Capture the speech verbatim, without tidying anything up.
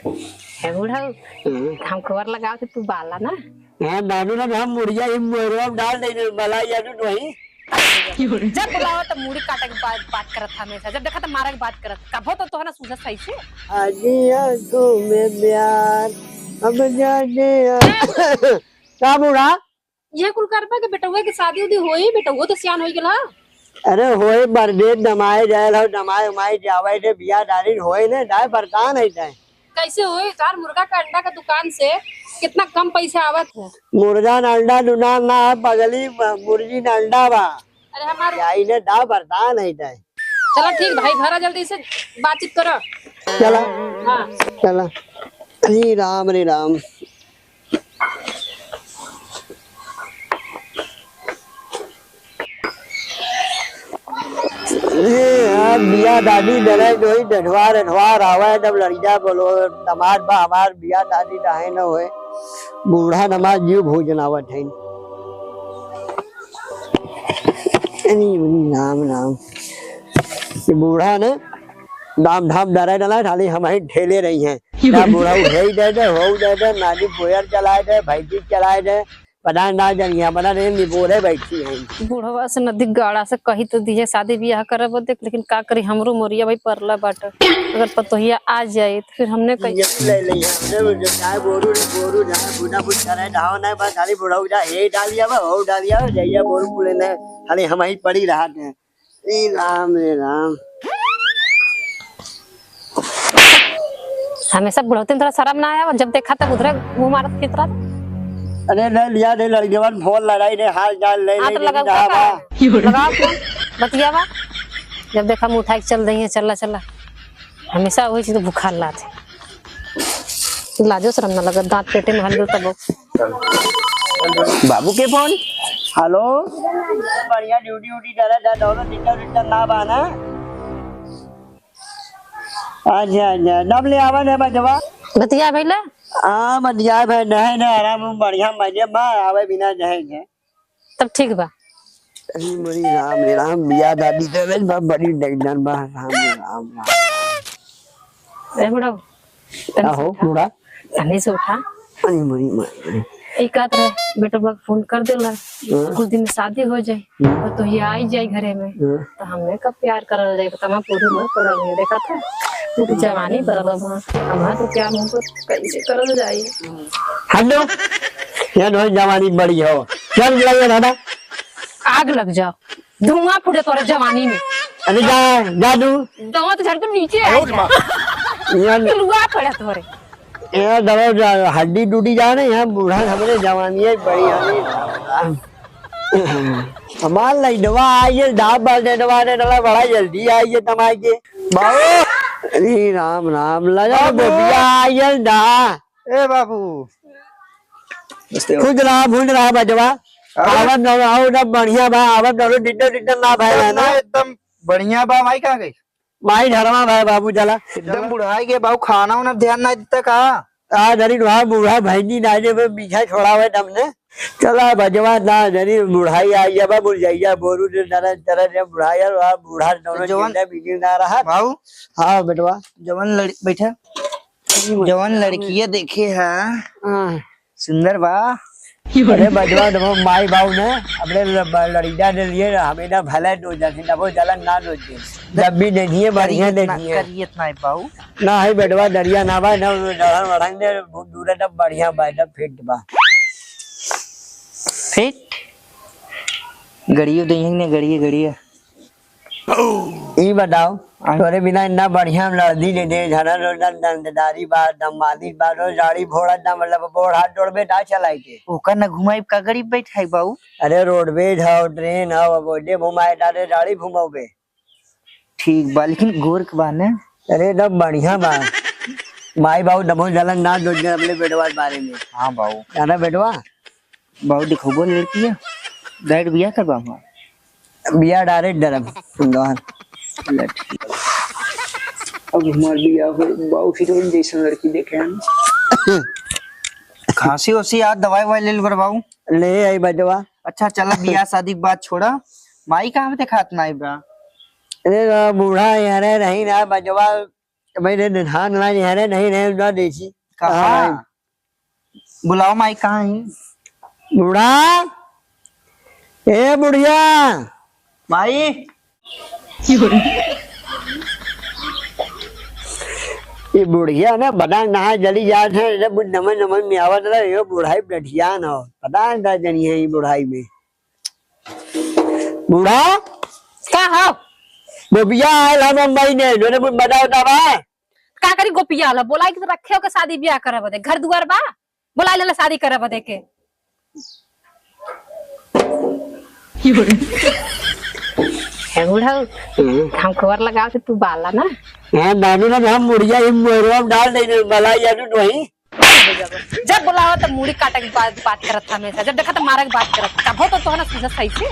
हे बूढ़ा, हम्म। हम खबर लगाओ थे, तू बाला ना। हाँ, नानू ना, हम मुड़िया ही मोरवा में डाल दे, बाला यादू नहीं। जब बुलाओ तब मुड़ी काटे के बात, बात करत हमेशा, जब देखा तब मारे के बात करत। कबो तो तोहरा सूझत सही से। आजी आंखों में प्यार, अब जाने आ- का बूढ़ा? ये कुल करबा के बेटउआ के शादी उदी होई, बेटउआ तो सियान होई गेल ह। अरे होई, बरदे दमाए जाए हो, दमाए उमाए जावे दे, बियाह दारी होई ने, दाए बरदान है दाए। कैसे होई? तार मुर्गा का अंडा का दुकान से कितना कम पैसा आवत है। मुर्गा ना अंडा दुकान ना है, पगली, म-, मुर्गी ना अंडा बा। अरे हमार जाई ने, दाए बरदान है दाए। चला ठीक भाई, घरा जल्दी से बातचीत करो। चला। हाँ। चला। हरे राम, हरे राम। ए, यार, बिया दादी डरे जोई, डढ़वार, डढ़वार आवे, जब लड़िया बोलो, दमाद बा हमार, बिया दादी चाहे न होए, बूढ़ा नमाज जीव भोजन आवत है। अरे, राम, राम। ये बूढ़ा ने दाम धाम डरे डला, खाली हम ही ठेले रही हैं। ना बूढ़ा उठे ही दे दे, हो दे दे, नानी बोयर चलाए दे, भैंसी चलाए दे, पता ना जानिए, हमारा रे निबोरे बैठी हैं। बुढ़वा से नदी गाड़ा से कही तो दिए शादी बियाह करे बदे, लेकिन का करी, हमरो मोरिया भाई परला बाटे। अगर पतोहिया आ जाए तो फिर हमने कही ये ले ले, हमने वो जो चाहे बोरू रे, बोरू जाए, बुना बुन करे, ढाव ना, बस खाली बुढ़ऊ जा, हे डालिया बा, हो डालिया बा, जइया बोरू कुले ने, खाली हम ही पड़ी रहत हैं। ए राम, ए राम। हमेशा बुढ़ौती में थोड़ा शर्म ना आया, जब देखा तब उधरे मुंह मारत फिरत रहत। अरे ले लिया दे, लड़के बन फोन लड़ाई दे, हाल चाल ले हाँ, ले तो ले लगाओ, रहा का बा। है? लगाओ फोन, बतिया बा। जब देखा मुंह उठा के चल दइहे, चला चला। हमेशा वही चीज भुखार लात है। लाजो शरम ना लगत, दांत पेटे में हल तब। बाबू के फोन। हेलो। बढ़िया ड्यूटी उटी करे जा, दौड़ो, दिक्कत उक्कत ना बा ना? अच्छा, अच्छा, दम ले आवा ना बजवा। बतिया भइला? हाँ, बतिया भाई, नहीं, नहीं, आराम, बढ़िया मजे में, आवे बिना नहीं है। तब ठीक बा। अरे मोरी राम रे राम, बिया दादी से बस बा-, बड़ी डगडन बा, राम रे राम, राम। ए बुढ़ऊ, तनी आहो, से उठा। बूढ़ा। तनी से उठा। अरे मोरी माँ। ई कहत रहे, बेटवा के फोन कर देला, हाँ। कुछ दिन में शादी हो जाए, हाँ। तो तू ये आई जाए घरे में, हाँ। तो हमने कब प्यार करल जाए, तो हम पूरी मत करल जाए, देखा था, तू तो जवानी पर अब हम, हमारा तो प्यार हमको कैसे करल जाए। हेलो, ये नो जवानी बड़ी हो, चल लगे दादा। आग लग जाओ, धुआं फूटे तोरे जवानी में। अरे जा, जा तू। दांत झड़ के नीचे आ जा। यार। पिलुआ पड़े तोरे। यार, दबा जा, हड्डी टूटी जा रही है, बूढ़ा हमरे जवानी है, बड़ी हमें। हमार लइडवा आइए, डाब बाल डवा ने डला, बड़ा जल्दी आइए तमाई के। बाबू। अरे राम, राम, लगा बाबू। बोबिया आइए डा। ए बाबू। खुद रहा, भूल रहा बजवा। अरे। आवत न, आओ न, बढ़िया बा, आवत न, डिड्डो, डिड्डो ना भाई, है ना? एकदम बढ़िया बा, माई कहाँ गई? माई घरवा भाई बाबू, चला। एकदम बुढ़ाई के बाबू, खाना उना ध्यान ना देता का? आ, जरी वहाँ बूढ़ा भैनी ना जे में पीछा छोड़ावे तमने। चला बजवा ना, जरी बुढ़ाई आई, अब बुढ़ जाइया, बोरू ने नरन चरन, जब बुढ़ाई आ, वहाँ बूढ़ा दोनों जवान जिंदा बीजी ना रहा। बाबू। हाँ, बेटवा। जवान लड़-, बैठा। जवन लड़किया देखे है, हाँ। सुंदर बा। अरे बजवा, देखो, माई बाबू ने अपने ल-, ब-, लड़िया ने लिए ना, हमें ना भले दो जन, ना वो जलन ना दो जी। जब भी देखिए, बढ़िया करिए इतना, देखिए। करिए इतना है बाबू। ना है बेटवा, दरिया ना बा, ना वो डढ़न वढ़न ने, बहुत दूर है, तब बढ़िया बा, तब फिट बा। फिट? गड़ियो दइहें ने, गड़िए, गड़िए। ई बताओ, आय। तोरे बिना इतना बढ़िया लड़दी दे दे, झरन रोडन दंडदारी बा, दम मालिक बा, रोज गाड़ी भोड़ा दम, मतलब, बोढ़ हाथ जोड़बे ना चलाई के। ओकर न घुमाई, का गरीब बैठाई बाऊ? अरे, रोडवेज हौ, ट्रेन हौ, अब ओइजे घुमाए डाले, गाड़ी घुमौबे। ठीक बा, लेकिन गोर के बा ने? अरे, एकदम बढ़िया बा। माई बाऊ दमो जलन ना दो अपने बेटवा के बारे में। हाँ बाऊ। जाना बेटवा? बाऊ दिखौबो लड़किया, direct बियाह करबा हमार? बियाह direct डरब, सुंदर। चला ठीक। अब हमार बियाह हो, बाऊ फिर जैसन लड़की देखे हम। खांसी ओसी आज दवाई ववाई ले लेबर बाऊ। ले आई बजवा। अच्छा चला बियाह शादी के बात छोड़ा, माई कहाँ देखात ना आई बा? अरे बा, बूढ़ा यहाँ रही ना बजवा। भाई ने धान ना निहारे, नहीं, नहीं, ना देसी। कहाँ? हाँ। बुलाओ माई, कहाँ है? बूढ़ा, ए बुढ़िया। माई। ये बुढ़िया ना बना नहा जली जात है, जब नमन नमन में आवत रहे, यो बुढ़ाई डठियान हो, पता नहीं का जनी है ये बुढ़ाई में। बूढ़ा? का हो? गोपिया आयल हम मुंबई ने, जोने कुछ बता बता बा? का करी गोपिया ला? बोलाई कि तो रखे हो के शादी ब्याह करे बदे, घर दुआर बा? बोलाई लेला शादी करे बदे के। हे बूढ़ा, हम्म। हम खबर लगाओ तो तू बाला ना। हाँ, नानू ना हम मुड़िया ही मोरवा में डाल देने, मलाई जानू नहीं। जब बुलाओ तब मुड़ी काटे के बात, बात करत था हमेशा। जब देखा तब मारे के बात करत था। तब हो तो तोहना सीधा सही से।